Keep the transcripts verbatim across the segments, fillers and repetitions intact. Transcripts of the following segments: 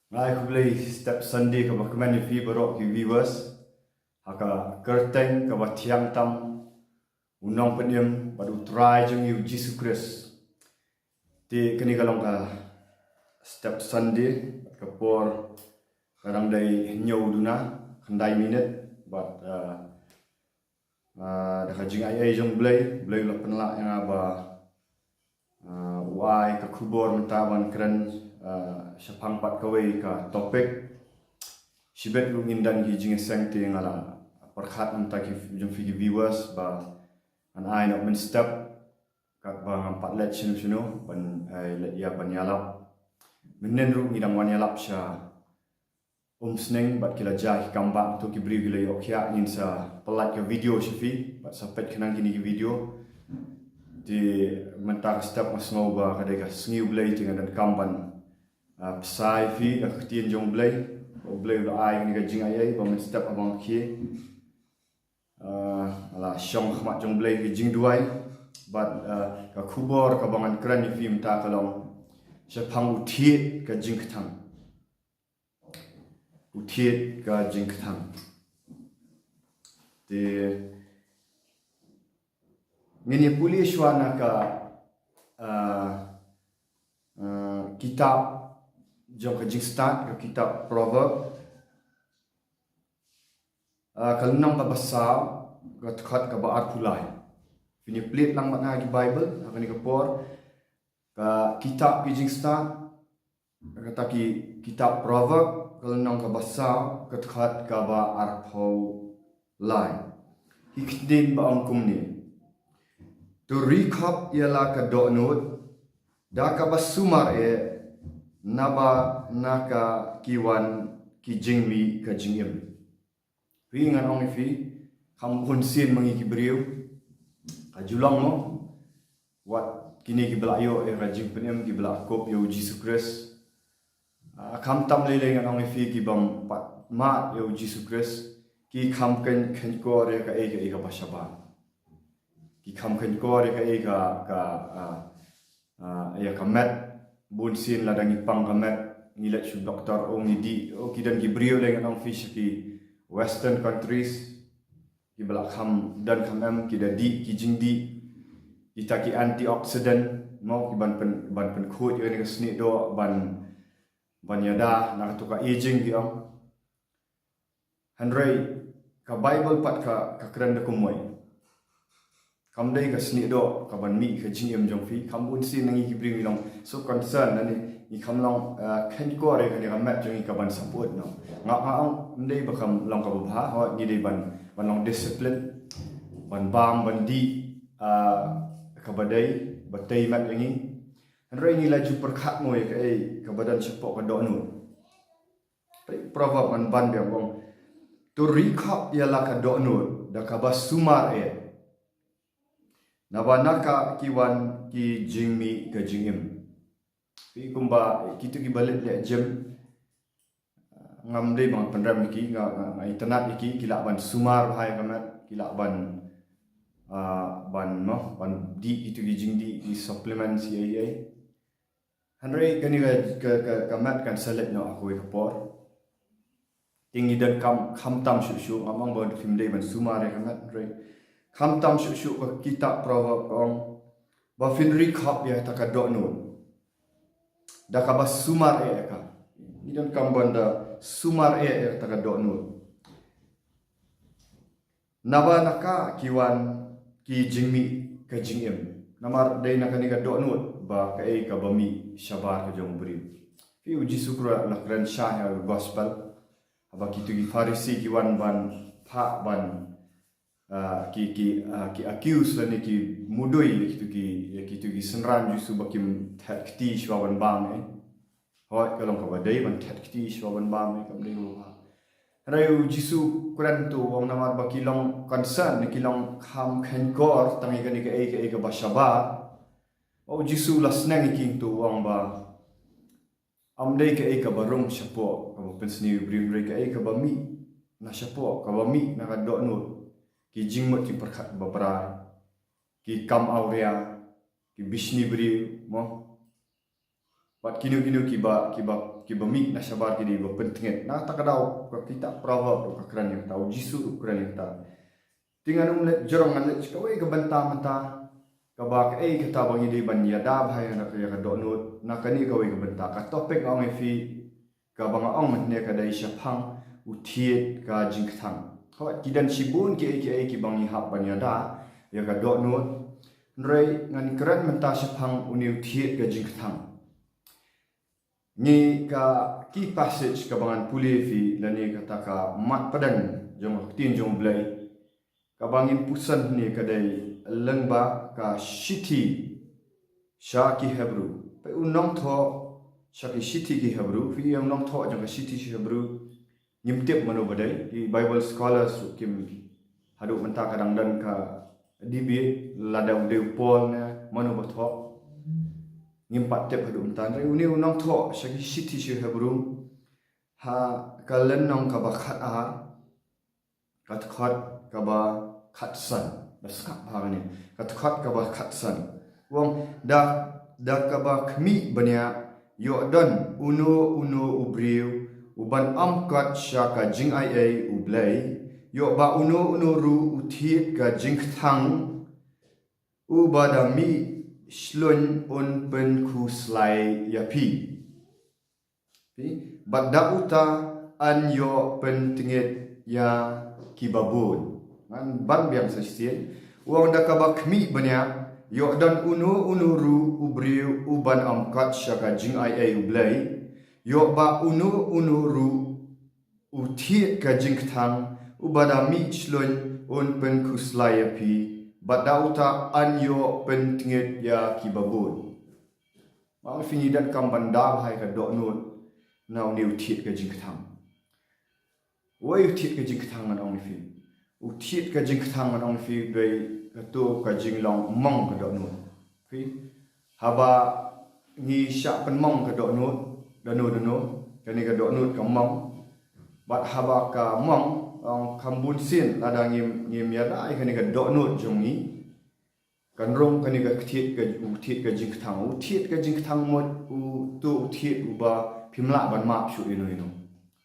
Nga ai khublei step Sunday kaba kmen ïa phi baroh ki viewers ha ka kyrteng kaba thiang tam u Nongpynim bad u Trai jong ngi u Jisu Khrist. Te kane ka long ka step Sunday bad ka por ka dang dei hynñiew duna khyndai minit bad ah, ah, da ka jingaiei jong Blei, Blei u la pynlah ïa nga ba ah, u ai ka khubor mynta ban kren ah, shaphang pat kawei ka topic. Shibit ruh ngin don ki jingïaseng te nga la pyrkhat mynta ki jong phi ki viewers ba ngan ai noh mynstep katba ngam pat leit shano shano ban ai leit ïa ban ïalap. Mynnin ruh ngi dang wan ïalap sha Umsning bad ki la jia ki kam bah, to ki briew ki la ïoh khiah, ngin sa pyllait ka video sha phi bad sa peit khnang kine ki video. Te mynta ka step nga sngew ba ka dei ka sngi u Blei te nga donkam ban ah, bsa ïa phi da ka ktien jong u Blei. Ba u Blei u la ai kane ka jingaiei ba mynstep haba nga khie ah, la shong khmat jong u Blei ka jingduwai bad ah, ka khubor kaba ngan kren ïa phi mynta ka long shaphang u thied ka jingkthang. U thied ka jingkthang. Te ngin ïa pule shuwa na ka ah, ah, kitab jong ka Jingstad, ka kitab Proverb. Ah, ka lynnong kaba saw, ka dkhot kaba arphew lai. Phin ïa plie lang bad nga ki Bible ha kane ka por. Ka kitab ki Jingstad, kata ki kitab Proverb, ka lynnong kaba saw, ka dkhot kaba arphew lai. Ki ktien ba ong kumne. To ri khop ïa la ka dohnud da kaba sumar eh, naba na ka ki wan ki jingmih ka jingim. Phi, ngan ong ïa phi, kham bun sien ma ngi ki briew, ka ju long mo, wat kine kiba la ïoh ïa ka jingpynim, kiba la kup ïa u Jisu Khrist. Ah, kham tam lei lei ngan ong ïa phi ki bym pat mad ïa u Jisu Khrist, ki kham khein khein kor ïa kaei kaei kaba shabar. Ki kham khein kor ïa kaei ka ka ah, ah, ïa ka met. Bun sien lada ngi pang ka met, ngi leit shu doktor, oh ngi dih, oh ki don ki briew lei ngan ong ïa phi sha ki western countries. Kiba la kham don kham em, ki da dih ki jingdih, kita ki antioxidant mo, ki ban pyn, ban pynkhuid ïa kane ka snieh doh ban, ban ïada na kato ka aging ki ong. Hynrei ka Bible pat ka, ka kren da kumwei. Kam dei ka snieh doh ka ban mih ka jingim jong phi, kham bun sien na ngi ki briew ngi long so concern, lane ngi kham long ah, khein kor ïa kane ka met jong ngi ka ban support noh. Nga, nga ong ym dei ba kam long kaba bha, hooid ngi dei ban, ban long discipline, ban bam, ban dih ah, kaba dei, ba tei met ïa ngi. Hynrei ngi la ju pyrkhat mo ïa kaei kaba don shapoh ka dohnud. Proverb ngan ban biang ong. To ri khop ïa la ka dohnud da kaba sumar eh, naba na ka ki wan ki jingmih ka jingim. Phi, kumba kito kiba leh leh gym, ngam dei ban pynrem ïa ki, nga, nga, nga itynnad ïa ki, ki lah ban sumar bha ïa ka met, ki lah ban ah, ban mo, ban dih kito ki jingdih, ki supplements ïa ïa. Hynrei kane ka, ka, ka, ka met kan sa leit noh ha kawei ka por. Te ngi donkam, kham tam shuh shuh, ngam ong ba phim dei ban sumar ïa ka met, hynrei kham tam shuh shuh ka kitab Proverb ka ong ba phin ri khop ïa kata ka dohnud da kaba sumar eh ïa ka. Ngi donkam ban da sumar eh ïa kata ka dohnud. Naba na ka ki wan ki jingmih ka jingim. Namar dei na kane ka dohnud ba kaei kaba mih shabar ka jong u briew. Phi, u Jisu Khrist la kren shai ha ka gospel, haba kito ki Pharisi ki wan ban phah, ban ah, ki, ki, ah, ki accuse lane ki mudui ïa kito ki, ïa kito ki synran Jisu ba kim thet kti shuwa ban bam eh. Hooid, ka long kaba dei ban thet kti shuwa ban bam eh, kam dei ba bha. Hynrei u Jisu kren to u ong namar ba ki long concern, ki long kham khein kor tang ïa kane kaei kaei kaba shabar. U Jisu la sneng ïa ki to u ong ba ym dei kaei kaba rung shapoh kaba pynsniew ïa u briew, hynrei kaei kaba mih na shapoh, kaba mih na ka dohnud. Ki jingmut jingpyrkhat babrai, ki kam awria, ki bishni briew mo. Bad kino kino kiba, kiba, kiba mih na shabar ki dei ba pyntngit. Na kata ka daw ka kitab Proverb ruh ka kren ïa kata, u Jisu ruh u kren ïa kata. Te ngan ym leit jrong, ngan leit sha kawei ka bynta mynta. Kaba kaei kata ba ngi dei ban ïada bha ïa ka, ïa ka dohnud. Na kane kawei ka bynta, ka topic nga ong ïa phi, kaba nga ong mynne ka dei shaphang u thied ka jingkthang. Hooid, ki don shibun kiei kiei kiba ngi hap ban ïada ïa ka dohnud. Hynrei ngan kren mynta shaphang une u thied ka jingkthang. Ngi ka key passage kaba ngan pule ïa phi lane kata ka mat pdeng jong ka ktien jong U Blei, kaba ngin puson hangne ka dei lyngba ka shithi sha ki Hebru. Peit, u nongthoh sha ki shithi ki Hebru, phi ïohi, u nongthoh jong ka shithi ki Hebru, ngim tip mano ba dei. Ki Bible scholars ruh kim, haduh mynta ka dang don ka debate lada u dei u Paul ne mano ba thoh. Ngim pat tip haduh mynta. Hynrei une u nongthoh sha ki shithi sha ki Hebru, ha ka lynnong kaba khatar, ka dkhot kaba khatsan. Ba sngap bha kane. Ka dkhot kaba khatsan. U ong, da, da kaba khmih bniah, ïoh don uno uno u briew uban ym kot sha ka jingaiei U Blei, ïoh ba uno uno ruh u thied ka jingkthang, uba da mih shlun un pynkhuslai ïa phi. Phi, bad da uta yn ïoh pyntngit ïa kiba bun. Ngan ban biang sa shisien. U ong, da kaba khmih bniah, ïoh don uno uno ruh u briew uban ym kot sha ka jingaiei U Blei, ïoh ba uno uno ruh u thied ka jingkthang, uba da mih shlun un pynkhuslai ïa phi, bad da uta yn ïoh pyntngit ïa kiba bun. Ba ong ïa phi, ngi donkam ban da bha ïa ka dohnud na une u thied ka jingkthang. Uei u thied ka jingkthang ngan ong ïa phi? U thied ka jingkthang ngan ong ïa phi, dei kato ka jinglong mong ka dohnud. Phi, haba ngi shah pynmong ka dohnud, dano dano, kane ka dohnud ka mong. Bad haba ka mong, ong, kham bun sien lada ngim, ngim ïada ïa kane ka dohnud jong ngi, kan rung kane ka thied ka, u thied ka jingkthang. U thied ka jingkthang mut uto u thied uba phim lah ban map shuh ïano ïano.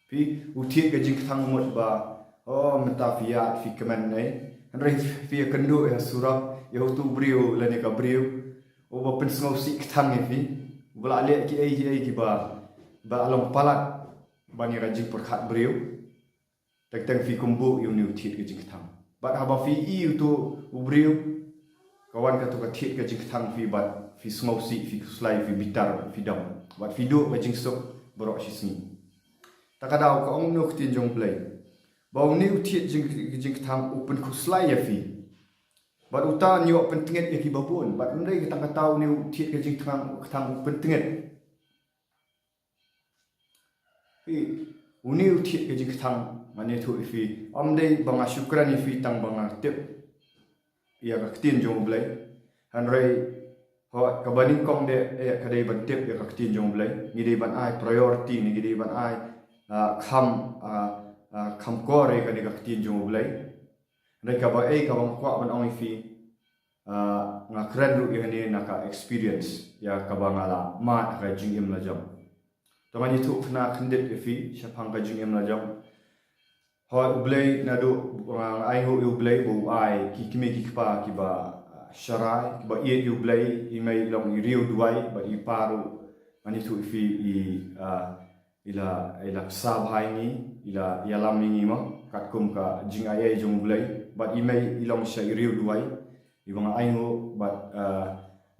Phi, u thied ka jingkthang mut ba, oh, mynta phi ïaid phi kmen ne, hynrei phi ïakynduh ïa surok, ïa uto u briew lane ka briew uba pynsngewsih kthang ïa phi, uba la leh kiei kiei kiba, ba long palat ban ïa ka jingpyrkhat briew. Teng teng phi kumbuh ïa une u thied ka jingkthang. Bad haba phi i uto u briew, ka wan kato ka thied ka jingkthang, phi bad phi sngewsih, phi khuslai, phi bitar, phi dom. Bad phi duh ka jingsuk baroh shi sngi. Ta ka daw ka ong une u ktien jong U Blei, ba une u thied jing, jingkthang u pynkhuslai ïa phi. Bad uta yn ïoh pyntngit ïa kiba bun. Bad ym dei tang kata, une u thied ka jingkthang, kthang u pyntngit. Phi, une u thied ka jingkthang, ngan ïathuh ïa phi, ym dei ba nga shu kren ïa phi tang ba nga tip ïa ka ktien jong U Blei. Hynrei, hooid, kaba nyngkong de, eh, ka dei ban tip ïa ka ktien jong U Blei. Ngi dei ban ai priority ne ngi dei ban ai, ah, kham, ah, ah, kham kor ïa kane ka ktien jong U Blei. Hynrei kaba, eh, kaba nga kwah ban ong ïa phi, ah, nga kren ruh ïa kane na ka experience ïa kaba nga la mad ha ka jingim la jong. To ngan ïathuh khynnah khyndiat ïa phi shaphang ka jingim la jong. Hooid, U Blei naduh, ah, nga ainguh ïa U Blei ba u ai ki kmie ki kpa kiba, ah, sharai, kiba ïeit ïa U Blei. I mei i long i riew duwai, bad i pa ruh ngan ïathuh ïa phi i, ah, i la, i la bsa bha ïa ngi, i la ïalam ïa ngi mo, katkum ka jingaiei jong U Blei. Bad i mei i long sha i riew duwai, iba nga ainguh, bad, ah,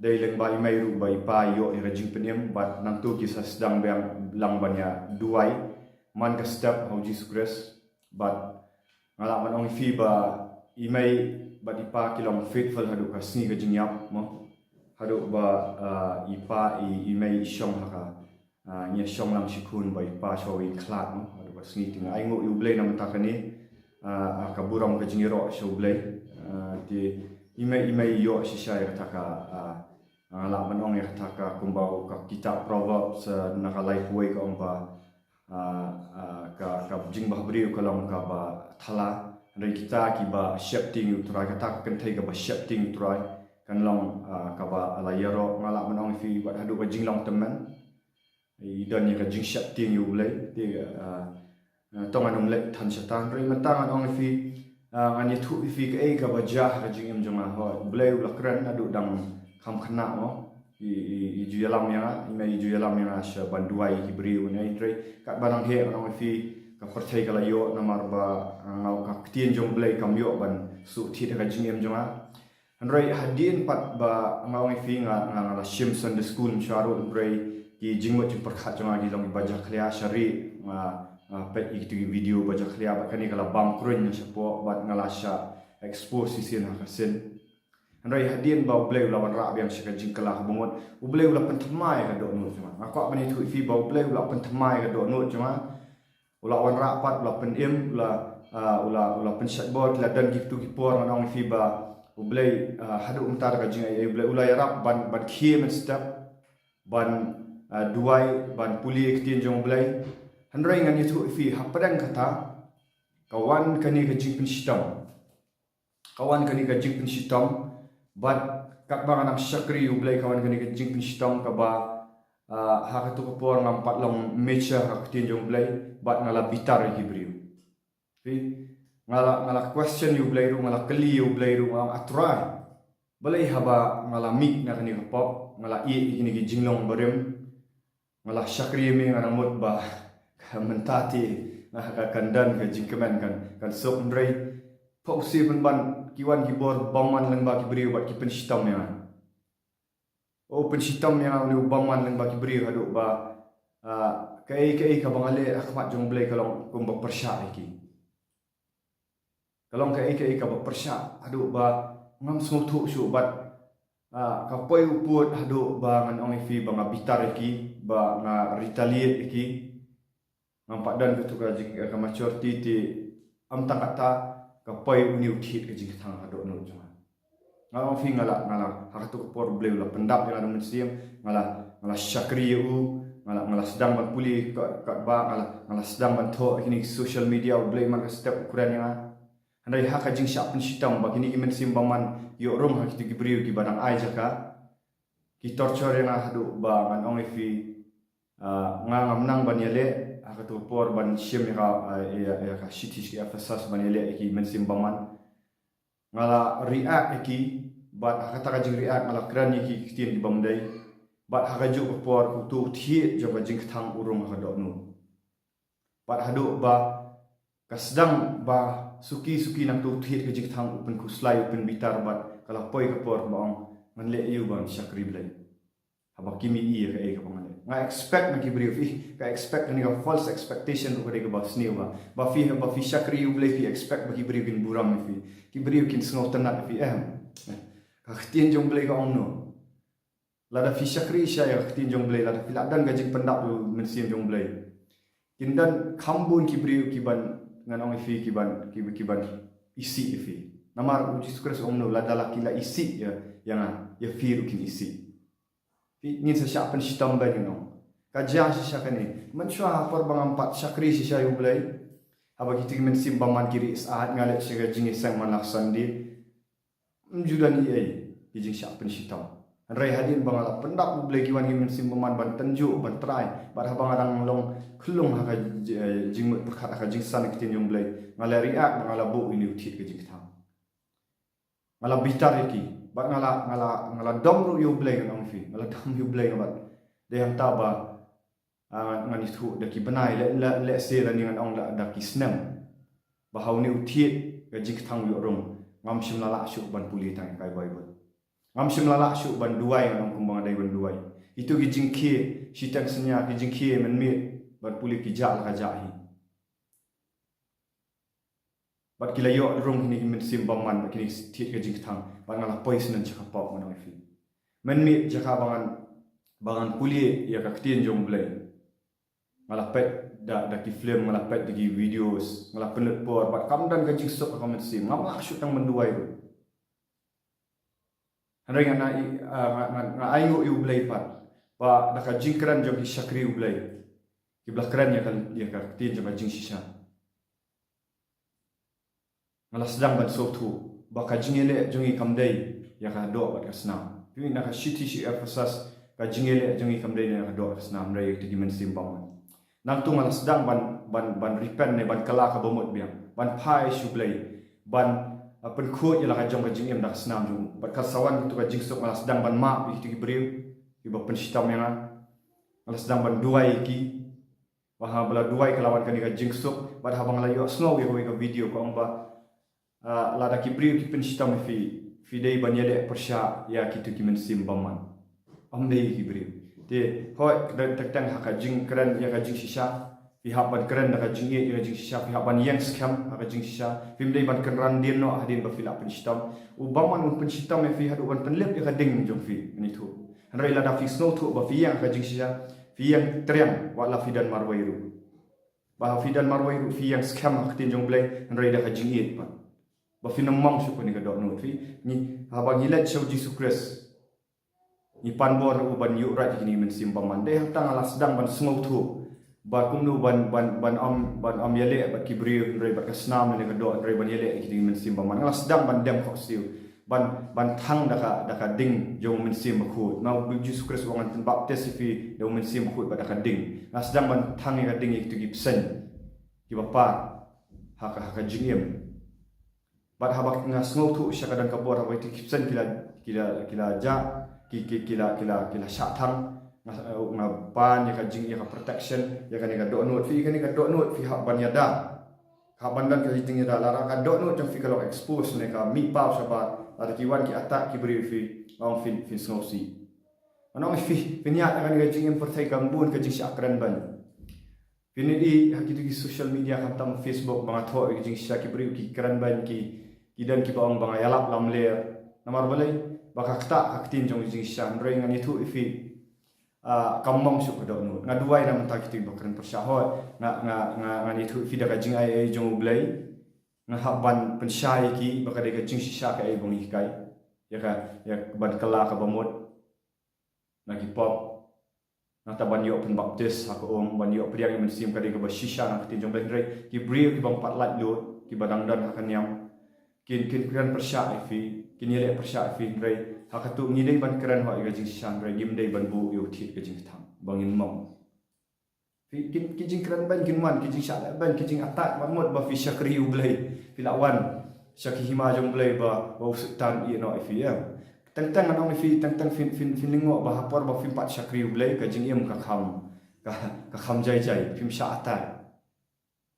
dei lyngba i mei ruh ba i pa i ïoh ïa ka jingpynim, bad nangta ki sa sdang biang lang ban ïa duwai man ka step ha U Jisu Khrist. Bad nga lah ban ong ïa phi ba i mei bad i pa ki long faithful haduh ka sngi ka jingïap mo. Haduh ba, ah, i pa i, i mei i shong ha ka, ah, ngi ïa shong lang shi khun bad i pa shuwa ba i khlad mo. Haduh ka sngi, te nga ainguh ïa U Blei na ka bynta kane, ah, ah, ka burom ka jingïaroh sha U Blei. Ah, te i mei, i mei i ïoh shisha ïa kata ka, ah, ah, lah ban ong ïa kata ka, kumba ka kitab Proverbs, ah, na ka laiphew wei ka ong ba, ah, ah, ka, ka jingbhabriew ka long kaba thala. Hynrei kita kiba sheptieng ïa U Trai, kata ka kynthei kaba sheptieng ïa U Trai, kan long, ah, kaba la ïaroh. Nga lah ban ong ïa phi, wat haduh ka jinglong tymmen, i don ïa ka jingsheptieng ïa U Blei. Te, ah, ah, to ngan ym leh than shata, hynrei mynta ngan ong ïa phi, ah, ngan ïathuh ïa phi kaei kaba jia ha ka jingim jong nga. Hooid, U Blei u la kren, haduh dang kham khynnah mo, i, i, i ju ïalam ïa nga, i mei i ju ïalam ïa nga sha ban duwai ïa ki briew ne, hynrei katba nang heh ngan ong ïa phi, ka pyrthei ka la ïoh namar ba, ah, nga, ka ktien jong U Blei kam ïoh ban shu thied ha ka jingim jong nga. Hynrei hadien pat ba nga ong ïa phi, nga, nga, nga la shim Sunday school mynshwa ruh, hynrei ki jingmut jingpyrkhat jong nga ki long kiba jakhlia. Sha ri nga, nga peit ïa kitu ki video ba jakhlia, bad kane ka la bam kruiñ shapoh, bad nga la shah expose shisien ha ka sien. Hynrei hadien ba U Blei u la wanrah biang sha ka jingkylla kaba mut, U Blei u la pynthymmai ïa ka dohnud jong nga. Nga kwah ban ïathuh ïa phi ba U Blei u la pynthymmai ïa ka dohnud jong nga. U la wanrah pat, u la pynim, u la, ah, u la, u la pynshait bor. Ki la don kitu ki por ngan ong ïa phi ba U Blei, ah, haduh mynta da ka jingaiei U Blei u la ïarap ban, ban khie mynstep, ban, ah, duwai, ban pule ïa ka ktien jong U Blei. Hynrei ngan ïathuh ïa phi, hapdeng kata ka wan kane ka jingpynshitom. Ka wan kane ka jingpynshitom, bad katba nga dang shakri U Blei ka wan kane ka jingpynshitom kaba, ah, ha katu ka por ngam pat long mature ha ka ktien jong U Blei, bad nga la bitar ïa ki briew. Phi, nga la, nga la question ïa U Blei ruh, nga la kylli ïa U Blei ruh, nga ong, A Trai, balei haba nga la mih na kane ka pop, nga la ïeh ïa kine ki jinglong barim, nga la shakri ïa me, nga dang mut ba ka mynta te nga ka, kan don ka jingkmen, kan, kan suk, hynrei pop si pynban ki wan ki bor bymman lyngba ki briew bad ki pynshitom ïa nga. Oh, pynshitom ïa nga une u bymman lyngba ki briew haduh ba, ah, kaei kaei kaba nga leh ha khmat jong U Blei ka long kumba pyrshah ïa ki. Ka long kaei kaei kaba pyrshah haduh ba ngam sngewthuh shuh bad, ah, ka poi u pud haduh ba ngan ong ïa phi ba nga bitar ïa ki, ba nga retaliate ïa ki. Ngam pat don katu ka jing, ka maturity te, ym tang kata, ka poi une u thied ka jingkthang ha ka dohnud jong nga. Nga ong ïa phi nga la, nga la, ha katu ka por U Blei u la pyndap ïa nga da U Mynsiem, nga la, nga la shakri ïa u, nga la, nga la sdang ban pule ka, katba, nga la, nga la sdang ban thoh ha kine ki social media, U Blei man ka step u kren ïa nga. Hynrei ha ka jingshah pynshitom ba kine ki mynsiem bymman ïoh rung ha kito ki briew kiba dang ai jaka, ki torture ïa nga haduh ba ngan ong ïa phi, ah, nga ngam nang ban ïaleh ha katu ka por ban shim ïa ka, ah, ïa, ïa ka shithi sha ki Ephesus ban ïaleh ïa ki mynsiem bymman. Nga la react ïa ki, bad ha kata ka jingreact nga la kren ïa ki ki ktien kibym dei. Bad ha kajuh ka por utu u thied jong ka jingkthang u rung ha ka dohnud. Bad haduh ba ka sdang ba suki suki nangtu u thied ka jingkthang u pynkhuslai, u pynbitar, bad ka la poi ka por ba ong ngan leh aïu ban shakri Blei haba kim ïohi ïa kaei kaba nga leh. Nga expect na ki briew, phi, ka expect kane ka false expectation ruh ka dei kaba sniew ba, ba phi, ba phi shakri U Blei phi expect ba ki briew kin burom ïa phi, ki briew kin sngewtynnat ïa phi, em. Ka ktien jong U Blei ka ong no. Lada phi shakri shisha ïa ka ktien jong U Blei, lada phi la don ka jingpyndap ïa u Mynsiem jong U Blei, kin don kham bun ki briew kiban, ngan ong ïa phi, kiban, kiban, kiban isih ïa phi. Namar U Jisu Khrist u ong no, lada la ki la isih ïa, ïa nga, ïa phi ruh kin isih. Phi, ngin sa shah pynshitom bha, ngin ong. Ka jia shisha kane. Mynshuwa ha por ba ngam pat shakri shisha ïa U Blei, haba kito ki mynsiem bymman ki rieh syaid, nga leit sha ka jingïaseng man la ka Sunday, ym ju don ei ei ki jingshah pynshitom. Hynrei hadien ba nga la pyndap U Blei, ki wan ki mynsiem bymman ban tynjuh, ban trai. Bad haba nga dang long khyllung ha ka ji-, eh, jingmut pyrkhat, ha ka jingsan ka ktien jong U Blei, nga la react bad nga la buh ïa une u thied ka jingkthang. Nga la bitar ïa ki. Bad nga la, nga la, nga la dom ruh ïa U Blei, ngan ong ïa phi. Nga la dom ïa U Blei nga bad. Dei hangta ba, ah, ngan, ngan ïathuh da ki bnai, leh, leh, lehse lane ngan ong da, da ki snem, ba ha une u thied ka jingkthang u ïoh rung, ngam shym la lah shuh ban pule tang ïa ka Baibl. Ngam shym la lah shuh ban duwai, ngan ong, kumba nga dei ban duwai. Ito ki jingkhie shiteng synñia, ki jingkhie mynmiet ban pule, ki jah la ka jah hi. Bad ki la ïoh rung kine ki mynsiem bymman, bad kine ki thied ka jingkthang, bad nga la poi shisha sha ka pop, ngan ong ïa phi. Mynmiet jaka ba ngan, ba ngan pule ïa ka ktien jong U Blei, nga la peit da, da ki film, nga la peit da ki videos, nga la pynlut por, bad kam don ka jingsuk ha ka mynsiem, ngam lah shuh tang ban duwai ruh. Hynrei nga na i, ah, nga, nga, nga ainguh ïa U Blei pat, ba da ka jingkren jong ki shakri U Blei, kiba la kren ïa ka, ïa ka ktien jong ka jingshisha, nga la sdang ban sngewthuh ba ka jingïaleh jong ngi kam dei ïa ka doh bad ka snam. Phi, na ka shithi sha ki Ephesus, Ka jingïaleh jong ngi kam dei na ka doh ka snam, hynrei ïa kito ki mynsiem bymman. Nangta nga la sdang ban, ban, ban repent ne ban kylla ka bamut biang, ban phai sha U Blei, ban, ah, pynkhuid ïa la ka jong ka jingim da ka snam jong u. Bad ka sa wan kito ka jingsuk, nga la sdang ban map ïa kito ki briew kiba pynshitom ïa nga. Nga la sdang ban duwai ïa ki. Ba haba la duwai ka la wan kane ka jingsuk, bad haba nga la ïohsngew ïa kawei ka video ka ong ba, ah, lada ki briew ki pynshitom ïa phi, phi dei ban ïaleh pyrshah ïa kito ki mynsiem bymman. Ym dei ki briew. Te hooid, teng teng ha ka jingkren ïa ka jingshisha, phi hap ban kren da ka jingïeit ïa ka jingshisha, phi hap ban ïeng skhem ha ka jingshisha, phim dei ban kynran dien noh hadien ba phi la pynshitom. U bymman un pynshitom ïa phi haduh ban pynlip ïa ka ding jong phi, ngan ïathuh. Hynrei lada phi sngewthuh ba phi ïeng ha ka jingshisha, phi ïeng triang wat la phi don marwei ruh. Ba phi don marwei ruh phi ïeng skhem ha ka ktien jong U Blei, hynrei da ka jingïeit pat. Ba phin ym mong shuh kane ka dohnud, phi. Ngi, haba ngi leit sha U Jisu Khrist, ngi pan bor na u ban ïuhrat ïa kine ki mynsiem bymman. Dei hangta nga la sdang ban sngewthuh ba kumno ban, ban, ban ym, ban ym ïaleh bad ki briew hynrei bad ka snam ne ka doh, hynrei ban ïaleh ïa kine ki mynsiem bymman. Nga la sdang ban dem khohsiew, ban, ban thang da ka, da ka ding jong U Mynsiem Bakhuid. Namar U Jisu Khrist u ong, ngan pynbaptis ïa phi da U Mynsiem Bakhuid bad da ka ding. Nga sdang ban thang ïa ka ding ïa kito ki bseiñ kiba par ha ka, ha ka jingim. Bad haba nga sngewthuh sha ka don ka bor, haba kito ki bseiñ ki la, ki la, ki la jah, ki, ki, ki la, ki la, ki la shah thang, nga, nga pan ïa ka jing, ïa ka protection ïa kane ka dohnud, phi, ïa kane ka dohnud phi hap ban ïada. Hap ban don ka jingïada, lada ka dohnud jong phi ka long expose ne ka mih paw shabar, lada ki wan ki attack ki briew ïa phi, nga ong phin, phin sngewsih. Ngan ong ïa phi, phin ïaid ha kane ka jingim pyrthei kam bun ka jingshah kren beiñ. Phin ïohi ha kito ki social media, khamtam Facebook, ba nga thoh ïa ka jingshisha, ki briew ki kren beiñ, ki, ki don kiba ong ba nga ïalap lamler. Namar balei? Ba ka ktah ka ktien jong ka jingshisha. Hynrei ngan ïathuh ïa phi, ah, kam mong shuh ka dohnud. Nga duwai na bynta kito kiba kren pyrshah, hooid. Nga, nga, nga, ngan ïathuh ïa phi da ka jingaiei jong U Blei, nga hap ban pynshai ïa ki ba ka dei ka jingshisha kaei ba ngi hikai. Ïa ka, ïa ban kylla ka bamut na ki pop. Nangta ban ïoh pynbaptis ha ka um, ban ïoh pdiang ïa u Mynsiem, ka dei kaba shisha na ka ktien jong U Blei. Hynrei ki briew kiba ym pat lait lut, kiba dang don ha ka niam, kin, kin kren pyrshah ïa phi, kin ïaleh pyrshah ïa phi, hynrei ha kato ngi dei ban kren hooid ïa ka jingshisha, hynrei ngim dei ban buh ïa u thied ka jingkthang ba ngin mong. Phi, ki, ki jingkren beiñ kin wan, ki jingshah leh beiñ, ki jingattack, bad mut ba phi shakri U Blei, phi la wan sha ka hima jong U Blei ba, ba u Soitan u ïeh noh ïa phi, ïa. Teng teng ngan ong ïa phi, teng teng phin, phin, phin lyngngoh ba ha por ba phim pat shakri U Blei, ka jingim ka kham, ka, ka kham jai jai, phim shah attack.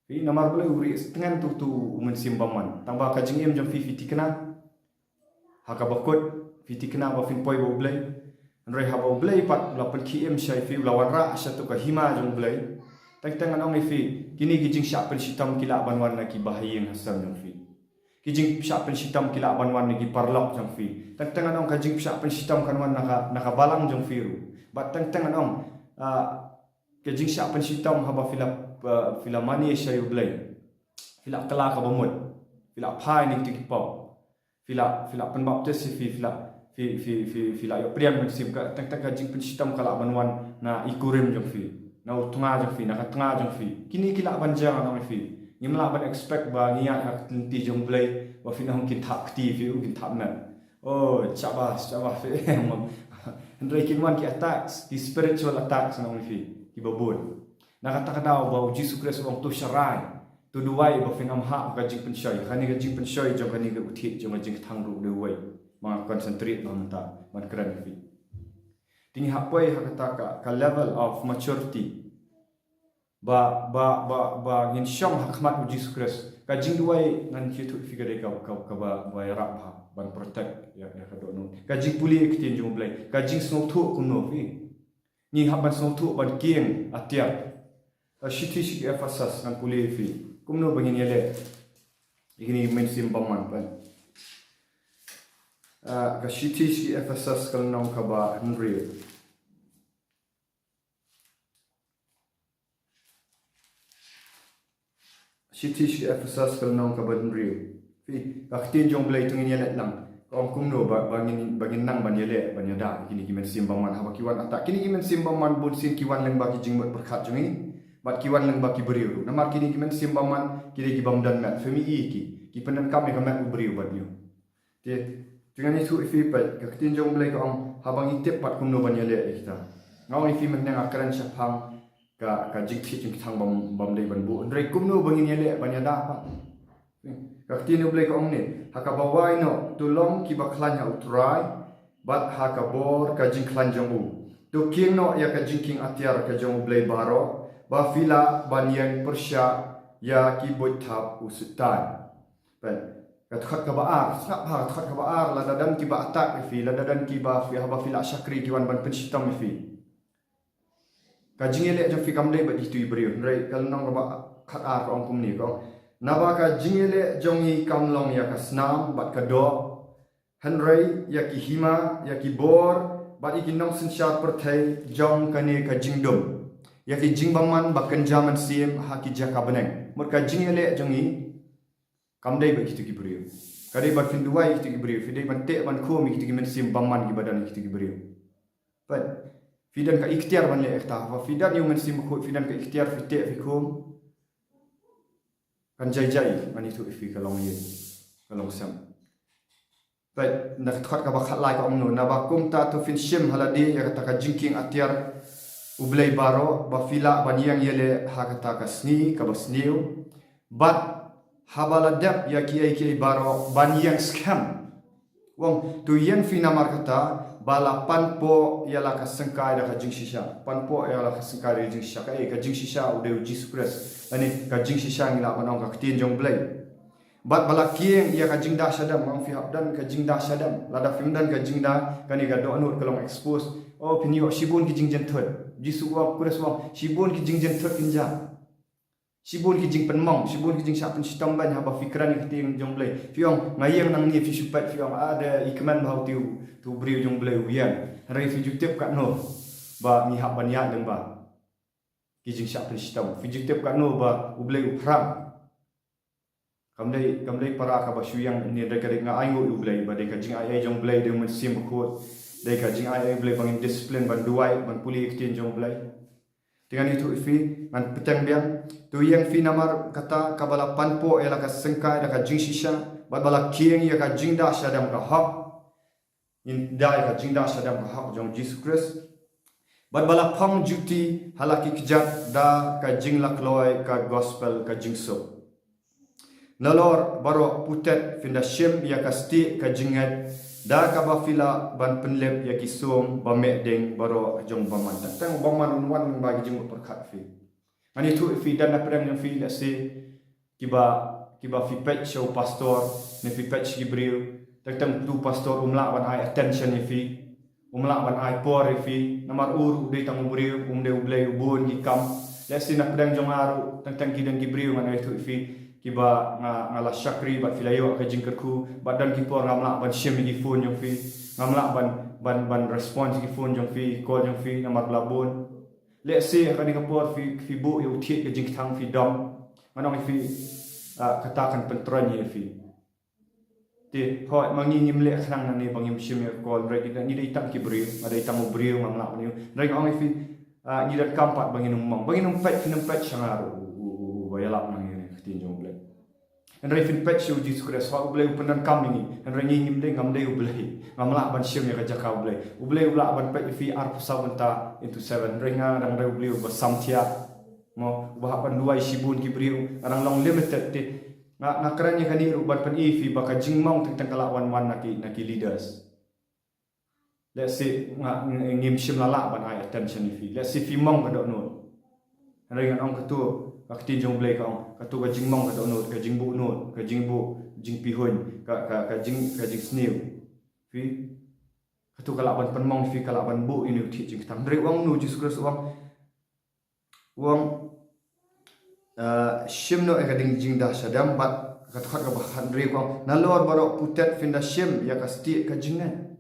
Phi, namar balei? U rieh tngen tu, tu u mynsiem bymman. Tang ba ka jingim jong phi, phi thikna ha kaba kut, phi thikna ba phin poi bad U Blei. Hynrei haba U Blei pat u la pynkhie im sha phi, u la wanrah sha tu ka hima jong U Blei, teng teng ngan ong ïa phi, kine ki jingshah pynshitom ki lah ban wan na ki bahaïing hasem jong phi. Ki jingshah pynshitom ki lah ban wan na ki paralok jong phi. Teng teng ngan ong ka jingshah pynshitom kan wan na ka, na ka balang jong phi ruh. Bad teng teng ngan ong, ah, ka jingshah pynshitom haba phi la, ah, phi la mane sha U Blei, phi la kylla ka bamut, phi la phai na kito ki pop, phi la, phi la pynbaptis ïa phi, phi la, phi, phi, phi, phi la ïoh pdiang Mynsiem, ka, teng teng ka jingpynshitom ka lah ban wan na i kurim jong phi, na u tnga jong phi, na ka tnga jong phi. Kine ki lah ban jia, ngan ong ïa phi. Ngim lah ban expect ba ngi ïaid ha ka lynti jong U Blei ba phin ong kin thap kti ïa phi, kin thap met. Oh, shabash, shabash phi. Hynrei kin wan ki attacks, ki spiritual attacks, ngan ong ïa phi, kiba bun. Na kata ka daw ba u Jisu Khrist u ong, to sharai, to duwai ba phin ym hap ha ka jingpynshoi. Kane ka jingpynshoi jong kane ka, u thied jong ka jingkthang ruh u dei uwei. Ba nga concentrate ba mynta ban kren ïa phi. Te ngi hap poi ha kata ka, ka level of maturity. Ba, ba, ba, ba ngin shong ha khmat u Jisu Khrist. Ka jingduwai ngan ïathuh ïa phi ka dei ka, ka, kaba, ba ïarap ha ban protect ïa, ïa ka dohnud. Ka jingpule ïa ka ktien jong U Blei. Ka jingsngewthuh kumno phi. Ngi hap ban sngewthuh ban kieng atiar. Ka shithi sha ki Ephesus, ngan pule ïa phi kumno ba ngin ïaleh ïa kine ki mynsiem bymman pat. Ah, ka shithi sha ki Ephesus ka lynnong kaba hynriew. Shithi sha ki Ephesus ka lynnong kaba hynriew. Phi, ka ktien jong U Blei, to ngin ïaleh lang. Ka ong kumno ba, ba ngin, ba ngin nang ban ïaleh, ban ïada ïa kine ki mynsiem bymman haba ki wan attack. Kine ki mynsiem bymman bunsien ki wan lyngba ki jingmut pyrkhat jong ngi, bad ki wan lyngba ki briew ruh. Namar kine ki mynsiem bymman ki dei ki bym don met. Phi, ym i ki, ki pyndonkam ïa ka met u briew bad ñiew. Te, te ngan ïathuh ïa phi pat, ka ktien jong U Blei ka ong, Haba ngi tip pat kumno ban ïaleh ïa kita. Nga ong ïa phi mynne nga kren shaphang ka, ka jingthied jingtang bym, bym dei ban buh. Hynrei kumno ba ngin ïaleh ban ïada pat. Ka ktien U Blei ka ong ne, ha kaba wai noh, to long kiba khlaiñ ha U Trai, bad ha ka bor ka jingkhlaiñ jong u. To kieng noh ïa ka jingkieng atiar ka jong U Blei baroh, ba phi lah ban ïeng pyrshah ïa ki buit thap u Soitan. Peit, ka dkhot kaba ar, sngap bha, ka dkhot kaba ar, lada don kiba attack ïa phi, lada don kiba phi, haba phi la shakri ki wan ban pynshitom ïa phi. Ka jingïaleh jong phi kam dei bad kito ki briew, hynrei ka lynnong kaba khatar ka ong kumne, ka ong, naba ka jingïaleh jong ngi kam long ïa ka snam bad ka doh, hynrei ïa ki hima, ïa ki bor, bad ïa ki nongsynshar pyrthei jong kane ka jingdum, ïa ki jingbymman ba kynja mynsiem ha ki jaka bneng. Mut ka jingïaleh jong ngi kam dei bad kito ki briew. Ka dei ban pynduwai ïa kito ki briew, phi dei ban teh ban khum ïa kito ki mynsiem bymman kiba don ha kito ki briew. Peit, phi don ka iktiar ban leh ïa kata, haba phi don ïa u Mynsiem Bakhuid, phi don ka iktiar, phi teh, phi khum. Kan jai jai, ngan ïathuh ïa phi ka long ïing, ka long sem. Peit, na ka dkhot kaba khatlai ka ong kumno, naba kumta to phin shim ha lade ïa kata ka jingkieng atiar U Blei baroh, ba phi lah ban ïeng ïaleh ha kata ka sngi kaba sniew. Bad haba la dep ïa kiei kiei baroh ban ïeng skhem. U ong, to ïeng phi namar kata, ba la panpoh ïa la ka syngkai da ka jingshisha. Panpoh ïa la ka syngkai da ka jingshisha. Kaei ka jingshisha? U dei U Jisu Khrist. Lane ka jingshisha ngi lah ban ong ka ktien jong U Blei. Bad ba la kieng ïa ka jingda shadem, ong phi hap don ka jingda shadem. Lada phim don ka jingda, kane ka dohnud ka long expose. Oh, phin ïoh shibun ki jingjynthut. Jisu u ong, Khrist u ong, shibun ki jingjynthut kin jia. Shibun ki jingpynmong, shibun ki jingshah pynshitom ban haba phi kren ïa ka ktien jong U Blei. Phi ong, nga ïeng nangne, phi shu peit, phi ong, ah, da i kmen bha uto u, uto u briew jong U Blei u ïeng. Hynrei phi ju tip katno ba ngi hap ban ïaid lyngba ki jingshah pynshitom. Phi ju tip katno ba U Blei u phrang. Kam dei, kam dei para kaba shu ïeng ne, dei ka dei nga ainguh ïa U Blei, ba dei ka jingai ei jong U Blei, dei U Mynsiem Bakhuid, dei ka jingai ei U Blei ba ngin discipline ban duwai, ban pule ïa ka ktien jong U Blei. Te ngan ïathuh ïa phi, ngan pynteng biang. To ïeng phi namar kata kaba la panpoh ïa la ka syngkai da ka jingshisha, bad ba la kieng ïa ka jingda shadem ka hok. Ngin da ïa ka jingda shadem ka hok jong Jisu Khrist. Bad ba la phong juti ha la ki kjat da ka jinglakloi ka gospel ka jingsuk. Nalor baroh putet phin da shim ïa ka stieh ka jingngeit, da kaba phi lah ban pynlip ïa ki sum ba meh ding baroh jong u bymman. Tang tang u bymman un wan lyngba ki jingmut pyrkhat phi. Ngan ïathuh ïa phi, don na pdeng jong phi lehse kiba, kiba phi peit sha u pastor, ne phi peit sha ki briew. Tang tang uto u pastor um lah ban ai attention ïa phi. Um lah ban ai por ïa phi. Namar u ruh u dei tang u briew, um dei U Blei u bun ki kam. Lehse na pdeng jong nga ruh, tang tang ki don ki briew, ngan ïathuh ïa phi, kiba nga, nga la shakri bad phi la ïoh ka jingkyrkhu, bad don ki por ngam lah ban shim ïa ki phone jong phi. Ngam lah ban, ban, ban respond ïa ki phone jong phi, call jong phi, namar ba la bun. Lehse ha kane ka por phi, phi buh ïa u thied ka jingkthang, phi dom. Ngan ong ïa phi, ah, kata kan pyntroiñ ïa phi. Te hooid, ma ngi ngim leh khnang nangne ba ngim shim ïa ka call, hynrei ngi dei tang ki briew, nga dei tang u briew, ngam lah ban ïoh. Hynrei nga ong ïa phi, ah, ngi donkam pat ba ngin ym mong, ba ngin ym peit, phin ym peit sha nga ruh u, u, u, uba ïalap nangne ïa ka ktien jong U Blei. Hynrei phin peit sha U Jisu Khrist, hooid U Blei u pyndonkam ïa ngi. Hynrei ngi ngim dei, ngam dei U Blei. Ngam lah ban shim ïa ka jaka U Blei. U Blei u lah ban peit ïa phi arphew saw kynta into seven. Hynrei nga dang dei U Blei uba samthiah. Mo, uba hap ban duwai shibun ki briew. Nga dang long limited te. Nga, nga kren ïa kane ruh ban pyni ïa phi ba ka jingmong teng teng ka lah wan wan na ki, na ki leaders. Lehse nga, ng-, ngim shym la lah ban ai attention ïa phi. Lehse phi mong ka dohnud. Hynrei ngan ong kato, ka ktien jong U Blei ka ong, kato ka jingmong ka dohnud, ka jingbuh nud, ka jingbuh, jingpihuiñ, ka, ka, ka jing, ka jingsniew. Phi, kato ka lah ban pynmong ïa phi, ka lah ban buh ïa une u thied jingkthang. Hynrei u ong kumno U Jisu Khrist, u ong, u ong, ah, shim noh ïa ka ding jingda shadem bad ka dkhot kaba khathynriew ka ong, nalor baroh putet phin da shim ïa ka stieh ka jingngeit.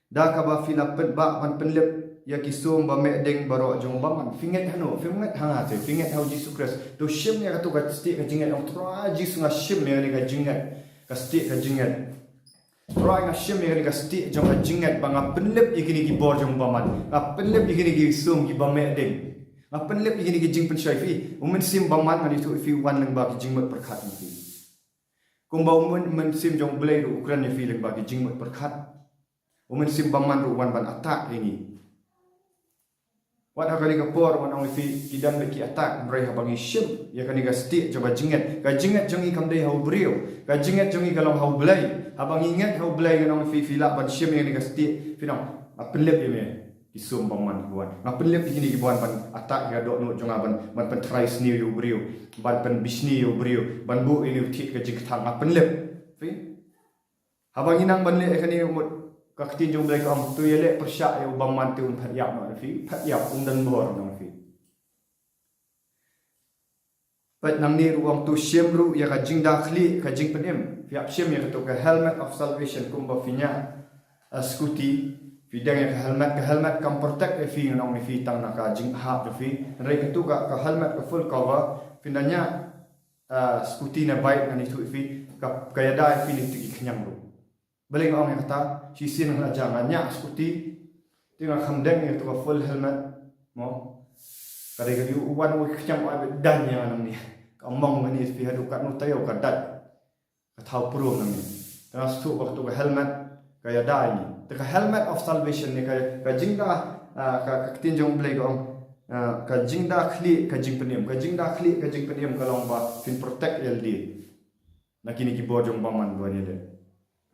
Da kaba phi la pynbah ban pynlip ïa ki sum ba meh ding baroh jong u bymman. Phi ngeit hano, phi ngeit ha nga te, phi ngeit ha U Jisu Khrist. To shim ïa kato ka stieh ka jingngeit, ong Trai Jisu nga shim ïa kane ka jingngeit. Ka stieh ka jingngeit. Trai nga shim ïa kane ka stieh jong ka jingngeit ba nga pynlip ïa kine ki bor jong u bymman. Nga pynlip ïa kine ki sum kiba meh ding. Nga pynlip ïa kine ki jingpynshoi phi. U Mynsiem Bymman ngan ïathuh ïa phi u wan lyngba ki jingmut pyrkhat jong phi. Kumba u Myn-, Mynsiem jong U Blei ruh u kren ïa phi lyngba ki jingmut pyrkhat. U Mynsiem Bymman ruh u wan ban attack ïa ngi. Wat ha kane ka por, wat ong ïa phi, ki don bad ki attack, hynrei haba ngi shim ïa kane ka stieh jong ka jingngeit, ka jingngeit jong ngi kam dei ha u briew, ka jingngeit jong ngi ka long ha u Blei. Haba ngi ngeit ha u Blei, ngan ong ïa phi, phi lah ban shim ïa kane ka stieh, phin ong, nga pynlip ïa me, ki sum bymman ki wan, nga pynlip ïa kine ki wan ban attack ïa ka dohnud jong nga, ban, ban pyntharai sniew ïa u briew, ban pynbishni ïa u briew, ban buh ïa une u thied ka jingkthang, nga pynlip. Phi? Haba ngi nang ban leh ïa kane, mut ka ktien jong u Blei ka ong, to ïaleh pyrshah ïa u bymman te un phet ïap noh na phi, phet ïap, um don bor noh na phi. Peit nangne ruh u ong, to shim ruh ïa ka jingda khlieh ka jingpynim. Phi hap shim ïa kato ka helmet of salvation kumba phi ñiah, ah, scooty. Phi deng ïa ka helmet, ka helmet kam protect ïa phi, ngan ong ïa phi, tang na ka jinghap jong phi. Hynrei kato ka, ka helmet ka full cover, phin da ñiah, ah, scooty ne bike, ngan ïathuh ïa phi, ka, ka ïada ïa phi na kito ki khñiang ruh. Balei nga ong ïa kata? Shisien nga la jia, nga ñiah scooty, te nga kham deng ïa kato ka full helmet, mo. Ka dei ka dei u wan u khñiang u ai beit, dang ïa nga nangne. Ka mong kane, phi haduh katno taïew ka dait, ka thaw prum nangne. Te nga sngewthuh ba kato ka helmet ka ïada ïa ngi. Te ka helmet of salvation ne ka, ka jingda, ah, ka, ka ktien jong u Blei ka ong, ah, ka jingda khlieh ka jingpynim, ka jingda khlieh ka jingpynim ka long ba phin protect ïa lade na kine ki bor jong u bymman ba wan ïaleh.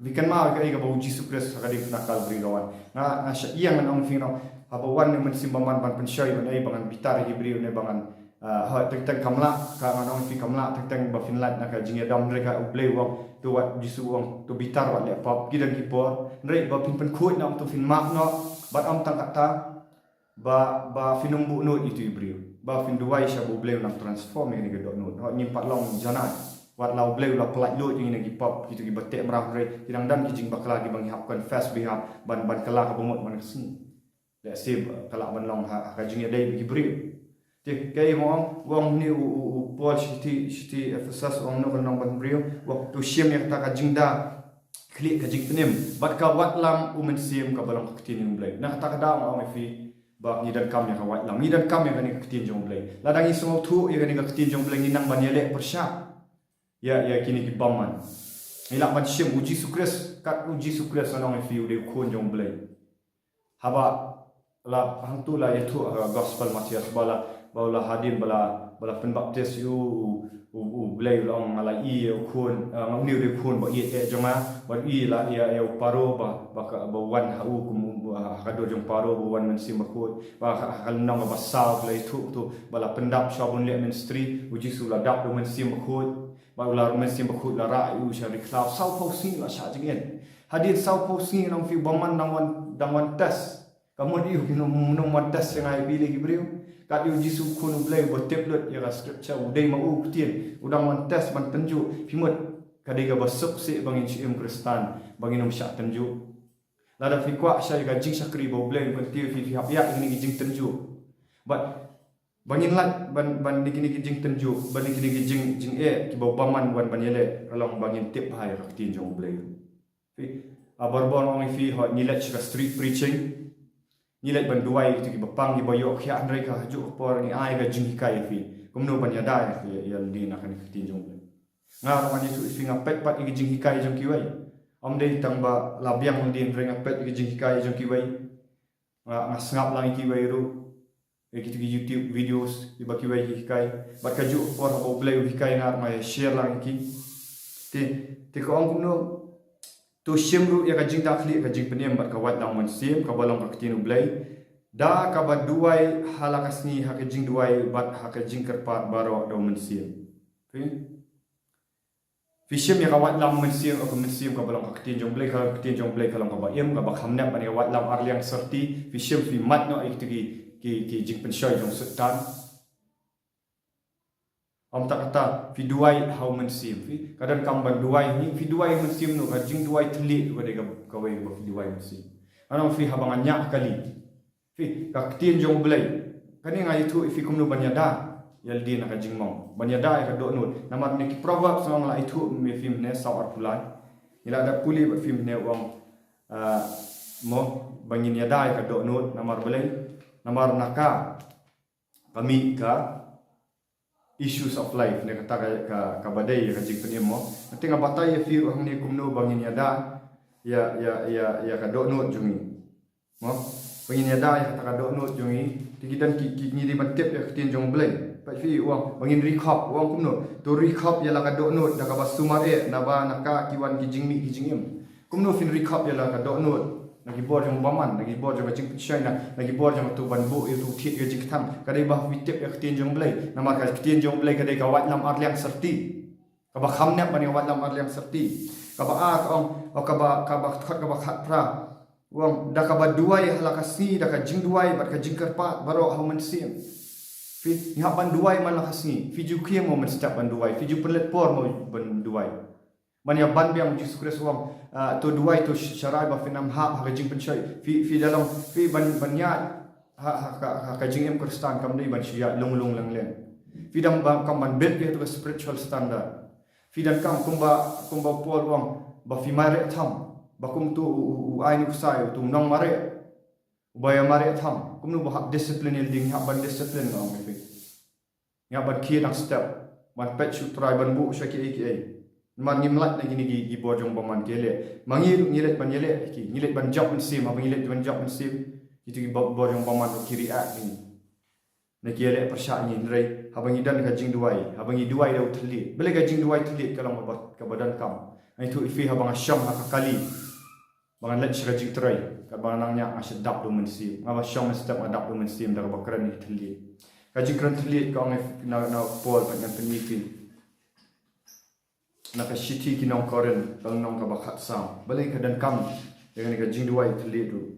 Phi kynmaw ïa kaei kaba u Jisu Khrist ha ka diengphna Kalbari ka wan. Nga, nga shah ïeng, ngan ong ïa phi, ngan ong, haba wan une u mynsiem bymman ban pynshoi ban ei, ba ngan bitar ïa ki briew ne ba ngan, ah, ha, teng teng kam lah, ka, ngan ong ïa phi, kam lah teng teng ba phin lait na ka jingïadom, hynrei ka u Blei u ong, to wat, Jisu u ong, to bitar, wat leh pop. Ki don ki por, hynrei ba phin pynkhuid noh, to phin map noh, bad ym tang katta, ba, ba phin ym buh nud ïa ito i briew, ba phin duwai shwa ba u Blei un nang transform ïa kane ka dohnud. Hooid, ngim pat long janai. Wat la u Blei u la pyllait lut ïa ngi na ki pop, kito kiba teh mraw, hynrei ki dang don ki jingbakla kiba ngi hap confess, ba ngi hap ban, ban kylla kaba mut man ka sngi. Lehse ba ka lah ban long ha, ha ka jingïadei bad ki briew. Te kaei ba u ong, u ong hangne u, u, u Paul shithi, shithi Ephesus, u ong kumno ka lynnong ba hynriew, u ong, to shim ïa kata ka jingda khlieh ka jingpynim bad ka watlam u Mynsiem kaba long ka ktien jong u Blei. Na kata ka daw nga ong ïa phi ba ngi donkam ïa ka watlam, ngi donkam ïa kane ka ktien jong u Blei. Lada ngi sngewthuh ïa kane ka ktien jong u Blei, ngi nang ban ïaleh pyrshah ïa, ïa kine ki bymman. Ngi lah ban shim u Jisu Khrist, kat u Jisu Khrist, ngan ong ïa phi, u dei u Khun jong u Blei. Haba la, hangto la ïathuh ha ka Gospel Mathaios ba la, ba la hadien ba la, ba la pynbaptis ïa u, u, u, u Blei u la ong, nga la ïohi ïa u Khun, ah, nga, une u dei u Khun ba ïeit eh jong nga, bad ïohi la ïa, ïa u Paro ba, ba ka, ba wan ha u kum u, ha, ha ka dur jong u Paro ba wan Mynsiem Bakhuid, ba ha, ha ka lynnong ba saw la ïathuh to, ba la pyndap shwa ban leh ministry, u Jisu la dap da u Mynsiem Bakhuid, ba u la, Mynsiem Bakhuid la rah ïa u sha ri khlaw, sawphew sngi la shah jingin. Hadien sawphew sngi, ngan ong ïa phi, u bymman dang wan, dang wan test. Ka mut ïa u, phin ym, ym wan test ïa nga ïa phi lei ki briew. Kat ïa u Jisu u Khun u Blei uba tip lut ïa ka scripture, u dei ma u u ktien, u dang wan test ban tynjuh. Phi mut ka dei kaba suk sih ba ngin shu im Khristan, ba ngin ym shah tynjuh? Lada phi kwah shai ïa ka jingshakri ba u Blei un kyntiew ïa phi, phi hap ïaid ïa kine ki jingtynjuh. Bad ba ngin lait ban, ban ïa kine ki jingtynjuh, ban ïa kine ki jing, jingeh kiba u bymman u wan ban ïaleh, ka long ba ngin tip bha ïa ka ktien jong u Blei. Phi, ah, barabor nga ong ïa phi, hooid, ngi leit sha ka street preaching, ngi leit ban duwai ïa kito kiba pang, kiba ïoh khiah, hynrei ka, ha kajuh ka por ngi ai ka jinghikai ïa phi kumno ban ïada ïa phi, ïa lade na kane ka ktien jong u Blei. Nga ruh ngan ïathuh ïa phi, nga peit pat ïa ki jinghikai jong kiwei. Ym dei tang ba la biang lade, hynrei nga peit ïa ki jinghikai jong kiwei. Nga, nga sngap lang ïa kiwei ruh, ïa kito ki YouTube videos kiba kiwei ki hikai. Bad kajuh ka por haba u Blei u hikai nga ruh nga ïa share lang ïa ki. Te, te ka ong kumno, to shim ruh ïa ka jingda khlieh ka jingpynim bad ka waitlam u Mynsiem kaba long ka ktien u Blei, da kaba duwai ha la ka sngi ha ka jingduwai bad ha ka jingkyrpad baroh da u Mynsiem. Phi? Phi shim ïa ka waitlam u Mynsiem, ka Mynsiem kaba long ka ktien jong u Blei, ka ktien jong u Blei ka long kaba im, kaba kham nep ban ïa ka waitlam ar liang syrti. Phi shim, phi mad noh ïa kito ki, ki, ki jingpynshoi jong u Soitan. Ym tang kata, phi duwai ha u Mynsiem, phi, ka donkam ban duwai, ngi, phi duwai u Mynsiem noh, ka jingduwai thylliej ruh ka dei ka, kawei kaba phi duwai u Mynsiem. Ngan ong ïa phi, haba nga ñiah kali, phi, ka ktien jong u Blei, kane nga ïathuh ïa phi kumno ban ïada ïa lade na ka jingmong, ban ïada ïa ka dohnud. Namar kine ki Proverbs nga ong la ïathuh ïa phi mynne saw arphew lai. Ngi la dep pule bad phi mynne, u ong, ah, mo, ba ngin ïada ïa ka dohnud, namar balei? Namar na ka ka mih ka issues of life, ne kata ka, ka, kaba dei ïa ka jingpynim, mo. Te nga batai ïa phi ruh hangne kumno ba ngin ïada. ïa ïa ïa ïa ka dohnud jong ngi. Mo, ba ngin ïada ïa kata ka dohnud jong ngi. Te ki don ki, ki, ngi dei ban tip ïa ka ktien jong U Blei. Peit phi, u ong ba ngin ri khop, u ong kumno? To ri khop ïa la ka dohnud da kaba sumar eh, naba na ka ki wan ki jingmih ki jingim. Kumno phin ri khop ïa la ka dohnud? Na ki bor jong u bymman, na ki bor jong ka jingpynshoi, na, na ki bor jong uto ban buh ïa uto u thied ïa ka jingkthang. Ka dei ba phi tip ïa ka ktien jong U Blei. Namar ka ktien jong U Blei ka dei ka waitlam arliang syrti. Kaba kham nep ban ïa waitlam arliang syrti. Kaba ar ka ong, o kaba, kaba khot, kaba khatphra. U ong, da kaba duwai ha la ka sngi, da ka jingduwai bad ka jingkyrpad baroh ha U Mynsiem. Phi, ngi hap ban duwai man la ka sngi. Phi ju khie mo mynstep ban duwai. Phi ju pynleit por mo ban duwai. Ban ïa ban biang, U Jisu Khrist u ong, ah, to duwai, to sh-, sharai ba phin ym hap ha ka jingpynshoi. Phi, phi da long, phi ban, ban ïaid ha, ha ka, ha ka jingim Khristan kam dei ban shu ïaid lung lung leng leng. Phi donkam ban build ïa uto ka spiritual standard. Phi donkam, kumba, kumba u Paul u ong, ba phi mareh tham, ba kum uto u, u, u aiñ u ksai, uto u nongmareh uba ïa mareh tham. Kumno ba hap discipline ïa lade? Ngi hap ban discipline, nga ong ïa phi. Ngi hap ban khie dang step, ban peit sha U Trai, ban buh sha kiei kiei. Namar ngim lait na kine ki, ki bor jong u bymman ki ïaleh. Ma ngi ruh ngi leit ban ïaleh ki, ngi leit ban jop mynsiem, haba ngi leit ban jop mynsiem, kito ki bor, bor jong u bymman ruh ki react ïa ngi. Na ki ïaleh pyrshah ïa ngi, hynrei haba ngi don ka jingduwai, haba ngi duwai da u thylliej. Balei ka jingduwai thylliej ka long kaba, kaba donkam? Nga ïathuh ïa phi, haba nga shong ha ka kali ba ngan leit sha ka jingtrei, katba nga nang ñiah nga shu dap da U Mynsiem. Nga ba shong mynstep nga dap da U Mynsiem da kaba kren ïa ki thylliej. Ka jingkren thylliej ka ong na, na u Paul, ba ngan pyni ïa phi. Na ka shithi ki nong Korinth, ka lynnong kaba khatsaw. Balei ka donkam ïa kane ka jingduwai thylliej ruh?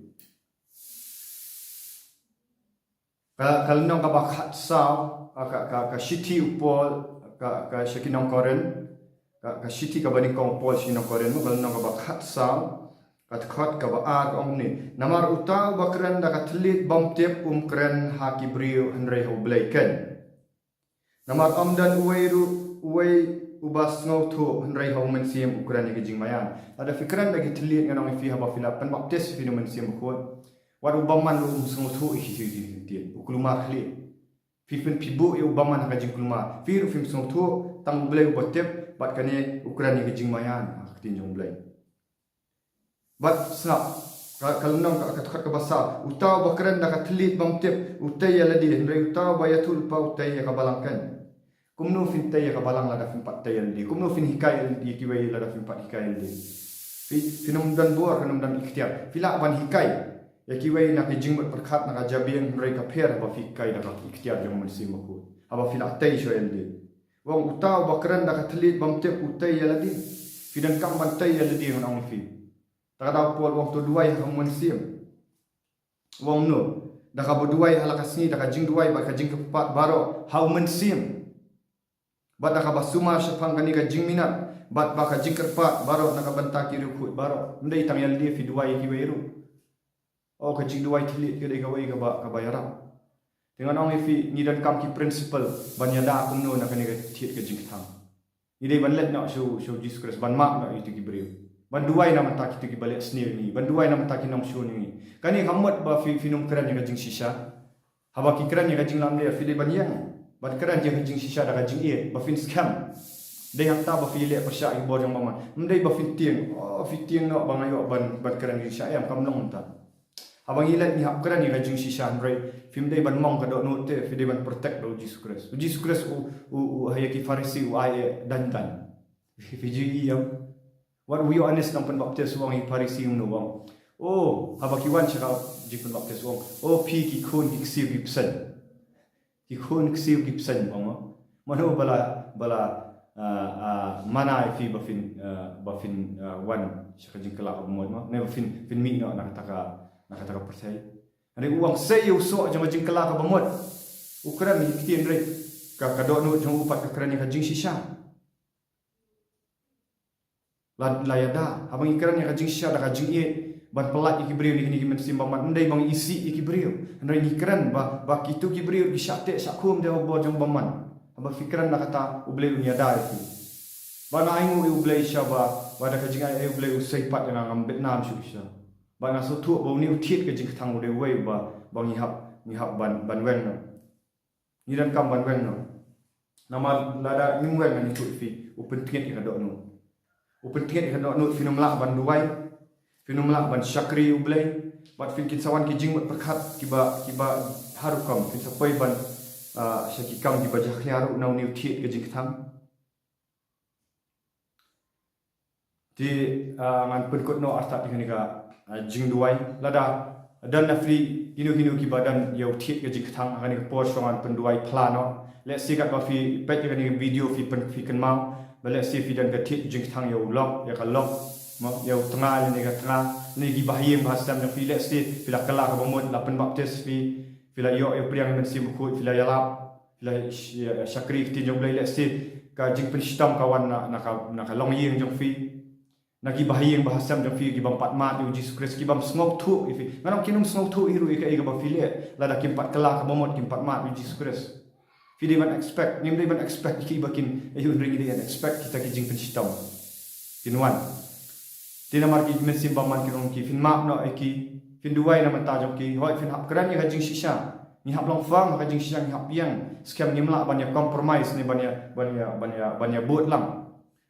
Ka, ka lynnong kaba khatsaw, ka, ka, ka, ka shithi u Paul, ka, ka sha ki nong Korinth, ka, ka shithi kaba nyngkong u Paul sha ki nong Korinth, ka lynnong kaba khatsaw, ka dkhot kaba ar ka ong kumne: Namar uta uba kren da ka thylliej bymtip um kren ha ki briew hynrei ha U Blei keiñ. Namar ym don uwei ruh, uwei uba sngewthuh hynrei ha U Mynsiem u kren ïa ka jingmaïan. Lada phi kren da ki thylliej, ngan ong ïa phi, haba phi la pynbaptis phi da U Mynsiem Bakhuid, wat u bymman ruh um sngewthuh ïa ki, ki, ki, ki, u kulmar khlieh. Phi pyn, phi buh ïa u bymman ha ka jingkulmar. Phi ruh phim sngewthuh, tang U Blei uba tip, bad kane u kren ïa ka jingmaïan ha ka ktien jong U Blei. Bad sngap, ka, ka lynnong ka, ka dkhot kaba saw: Uta uba kren da ka thylliej bymtip u tei ïa lade, hynrei uta uba ïathuhlypa u tei ïa ka balang keiñ. Kumno phin tei ïa ka balang lada phim pat tei ïa lade? Kumno phin hikai ïa kiwei lada phim pat hikai ïa lade? Phi, phin ym don bor, phin ym don iktiar. Phi lah ban hikai ïa kiwei na ki jingmut pyrkhat, na ka jabieng, hynrei ka pher haba phi hikai da ka iktiar jong U Mynsiem Bakhuid, haba phi lah tei shuwa ïa lade. U ong uta uba kren da ka thylliej bymtip u tei ïa lade. Phi donkam ban tei ïa lade, ngan ong ïa phi. Te ka daw u Paul u ong to duwai ha U Mynsiem. U ong kumno? Da kaba duwai ha la ka sngi, da ka jingduwai bad ka jingkyrpad baroh ha U Mynsiem. Bad da kaba sumar shaphang kane ka jingminot, bad ba ka jingkyrpad baroh na ka bynta ki riewkhuid baroh. Ym dei tang ïa lade, phi duwai ïa kiwei ruh. O, ka jingduwai thylliej ka dei kawei kaba, kaba ïarap. Te ngan ong ïa phi, ngi donkam ki principle ban ïada kumno na kane ka thied ka jingkthang. Ngi dei ban leit noh sha u, sha u Jisu Khrist, ban map noh ïa kito ki briew, ban duwai na ka bynta kito kiba leh sniew ïa ngi, ban duwai na ka bynta ki nongshun ïa ngi. Kane kam mut ba phi, phin ym kren ïa ka jingshisha. Haba ki kren ïa ka jinglamler, phi dei ban ïeng ban kren ïa ka jingshisha da ka jingïeit, ba phin skhem. Dei hangta ba phi leh pyrshah ïa ki bor jong u bymman. Ym dei ba phin tieng, o, phi tieng noh ba nga ïoh ban, ban kren jingshisha, em, kam long hangta. Haba ngi leit ngi hap kren ïa ka jingshisha, hynrei phim dei ban mong ka dohnud te, phi dei ban protect da u Jisu Khrist. U Jisu Khrist u, u, u, ha ïa ki Pharisi u ai ïa dang dang. Phi ju ïohi em? Wat u Ïoannis nongpynbaptis u ong ïa ki Pharisi, u ong, o, haba ki wan sha ka jingpynbaptis u ong, o phi ki khun ki ksiew ki bseiñ. Ki khun ksiew ki bseiñ, u ong. Mano ba la, ba la, ah, ah, mana ïa phi ba phin, ah, ba phin, ah, wan sha ka jingkylla kaba mut, mo? Ne ba phin, phin mih noh na kata ka, na kata ka pyrthei? Hynrei u ong sei ïa u soh jong ka jingkylla kaba mut. U kren ïa ki ktien, hynrei ka, ka dohnud jong u pat ka kren ïa ka jingshisha. La, la ïada, haba ngi kren ïa ka jingshisha da ka jingïeit, ban pyllait ïa ki briew na kine ki mynsiem bymman, ym dei ba ngi isih ïa ki briew. Hynrei ngi kren ba, ba kito ki briew ki shah teh shah khum da u bor jong u bymman. Haba phi kren na kata, U Blei un ïada ïa phi. Ba nga ainguh ïa U Blei shisha ba, ba da ka jingai ei U Blei u sei pat ïa nga, ngam bit nam shuh shisha. Ba nga sngewthuh ba une u thied ka jingkthang u dei uwei ba, ba ngi hap, ngi hap ban, ban weng noh. Ngi donkam ban weng noh. Namar lada ngim weng, ngan ïathuh ïa phi, u pyntnget ïa ka dohnud. U pyntnget ïa ka dohnud, phin ym lah ban duwai. Phin ym lah ban shakri ïa U Blei, bad phin kin sa wan ki jingmut pyrkhat kiba, kiba ha rukom, phin sa poi ban, ah, sha ki kam kiba jakhlia ruh na une u thied ka jingkthang. Te, ah, ngan pynkut noh artat ïa kane ka, ah, jingduwai. Lada don na phi kino kino kiba don ïa u thied ka jingkthang, ha kane ka por shuwa ngan pynduwai phla noh. Lehse katba phi peit ïa kane ka video phi pyn, phi kynmaw ba lehse phi don ka thied jingkthang ïa u lok, ïa ka lok, mo, ïa u tnga, ïa kane ka tnga, ïa kine ki bahaïing bahasem jong phi, lehse phi la kylla kaba mut, la pynbaptis phi, phi la ïoh ïa u pdiang Mynsiem Bakhuid, phi la ïalap, phi la sh-, ïa, shakri ktien jong U Blei, lehse ka jingpynshitom ka wan na, na ka, na ka longïing jong phi, na ki bahaïing bahasem jong phi kibym pat mad ïa u Jisu Khrist, kibym sngewthuh ïa phi. Ngan ong kim sngewthuh hi ruh ïa kaei kaba phi leh, lada kim pat kylla kaba mut, kim pat mad ïa u Jisu Khrist. Phi dei ban expect, ngim dei ban expect ïa kiba kin, eh, hynrei ngi dei ban expect kita ki jingpynshitom kin wan. Te namar ki mynsiem bymman kin ong ki, phin map noh ïa ki, phin duwai na bynta jong ki, hooid phin hap kren ïa ka jingshisha. Ngi hap long firm ha ka jingshisha, ngi hap ïeng, skhem ngim lah ban ïa compromise ne ban ïa, ban ïa, ban ïa, ban ïa bud lang.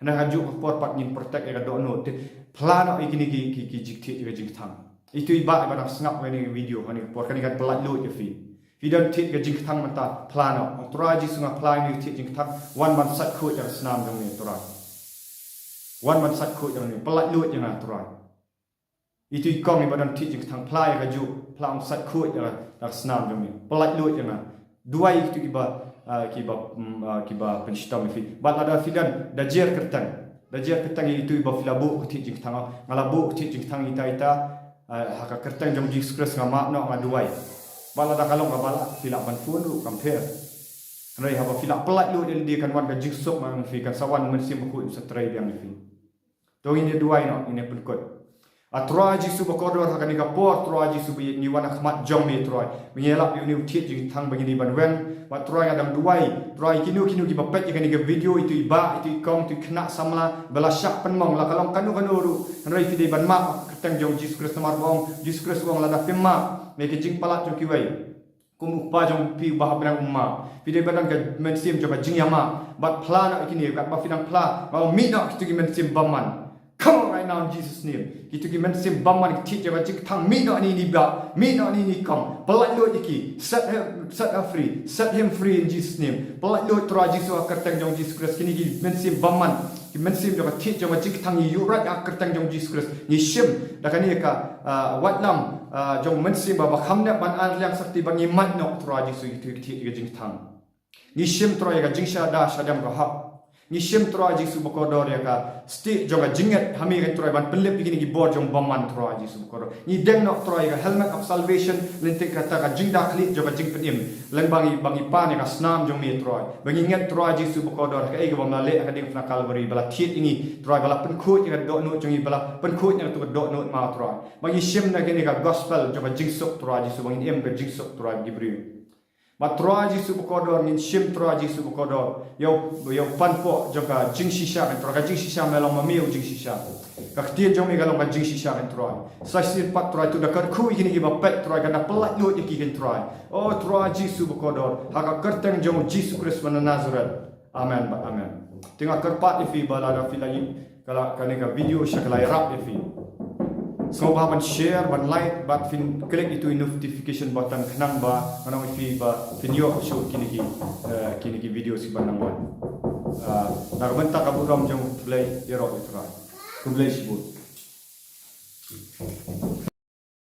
Hynrei ha kajuh ka por pat ngin protect ïa ka dohnud. Te phla noh ïa kine ki, ki, ki jingthied ïa ka jingkthang. Ito i bah iba dang sngap ïa kane ka video, ha kane ka por, kane kan pyllait luid ïa phi. Phi don thied ka jingkthang mynta, phla noh. Ong, Trai Jisu, nga phla ïa kane ka thied jingkthang, wan ban sait khuid ïa ka snam jong me, Trai. Wan ban sait khuid ïa nga, pyllait luid ïa nga, Trai. Ito i kong iba don thied jingkthang, phla ïa kajuh, phla, ong, sait khuid ïa ka, ïa ka snam jong me, pyllait luid ïa nga. Duwai ïa kito kiba, ah, kiba, mm, ah, kiba pynshitom ïa phi. Bad lada phi don, da jer kyrteng. Da jer kyrteng ïa ito iba phi la buh ka thied jingkthang, nga la buh ka thied jingkthang ita ita, ah, ha ka kyrteng jong Jisu Khrist nga map noh, nga duwai. Bad lada ka long kaba lah, phi lah ban phone ruh, kam pher. Hynrei haba phi lah pyllait luid ïa lade, kan wan ka jingsuk ma phi, kan sa wan Mynsiem Bakhuid, un sa trei biang ïa phi. To ngin ïa duwai noh, ngin ïa pynkut. A Trai Jisu bakordor, ha kane ka por, Trai Jisu, ba ngi wan ha khmat jong me, Trai. Ba ngi ïalap ïa une u thied jingkthang ba ngi dei ban weng. Bad Trai, nga dang duwai, Trai, kino kino kiba peit ïa kane ka video, ito i bah, ito i kong, ito i khynnah samla ba la shah pynmong, la ka long kano kano ruh, hynrei phi dei ban map ha ka kyrteng jong Jisu Khrist, namar ba ong Jisu Khrist, ong, lada phim map ïa ka jingpalat jong kiwei, kum u Kpa jong phi uba ha bneng um map. Phi dei ban don ka mynsiem jong ka jingïamap. Bad phla noh ïa kine, katba phi dang phla, nga ong, mih noh kito ki mynsiem bymman. Come out right now in Jesus' name. Kito ki mynsiem bymman, ki thied jong ka jingkthang, mih noh na ine i bah, mih noh na ine i kong. Pyllait luid ïa ki. Set her, set her free. Set him free in Jesus' name. Pyllait luid, Trai Jisu, ha ka kyrteng jong Jisu Khrist, kine ki mynsiem bymman, ki mynsiem jong ka thied jong ka jingkthang, ngi ïuhrat ha ka kyrteng jong Jisu Khrist. Ngi shim da kane ka, ah, waitlam, ah, jong u Mynsiem ba, ba kham nep ban ar liang syrti, ba ngi mad noh, Trai Jisu, ïa kito ki thied jong ka jingkthang. Ngi shim, Trai, ïa ka jingshada shadem ka hok. Ngi shim, Trai Jisu bakordor, ïa ka stieh jong ka jingngeit ha me, Trai, ban pynlip ïa kine ki bor jong u bymman, Trai Jisu bakordor. Ngi deng noh, Trai, ïa ka helmet of salvation, lynti kata ka jingda khlieh jong ka jingpynim. Lane ba ngi, ba ngi pan ïa ka snam jong me, Trai. Ba ngi ngeit, Trai Jisu bakordor, ha kaei kaba me la leh ha ka diengphna Kalbari, ba la thied ïa ngi, Trai, ba la pynkhuid ïa ka dohnud jong ngi, ba la pynkhuid ïa kato ka dohnud ma, Trai. Ba ngi shim na kane ka gospel jong ka jingsuk, Trai Jisu, ba ngin im ka jingsuk, Trai, ki briew. Bad Trai Jisu bakordor, ngin shim, Trai Jisu bakordor, ïa u, ïa u panpoh jong ka jingshisha, Trai, ka jingshisha me long ma me u jingshisha. Ka ktien jong me ka long ka jingshisha, Trai. Sa shisien pat, Trai, to da kyrkhu ïa kine kiba peit, Trai, kan da pyllait luid ïa ki, Trai. O Trai Jisu bakordor, ha ka kyrteng jong u Jisu Khrist ba na Nasareth. Amen bad amen. Te nga kyrpad ïa phi ba lada phi la ïoh ka la, kane ka video sha ka la ïarap ïa phi, sngewbha ban share, ban like, bad phin click ïa uto u notification button khnang ba ngan ong ïa phi ba phin ïoh shuh kine ki, eh, kine ki video kiban nang wan. Ah, na ka bynta ka burom jong U Blei, ïaroh ïa U Trai. Khublei shibun.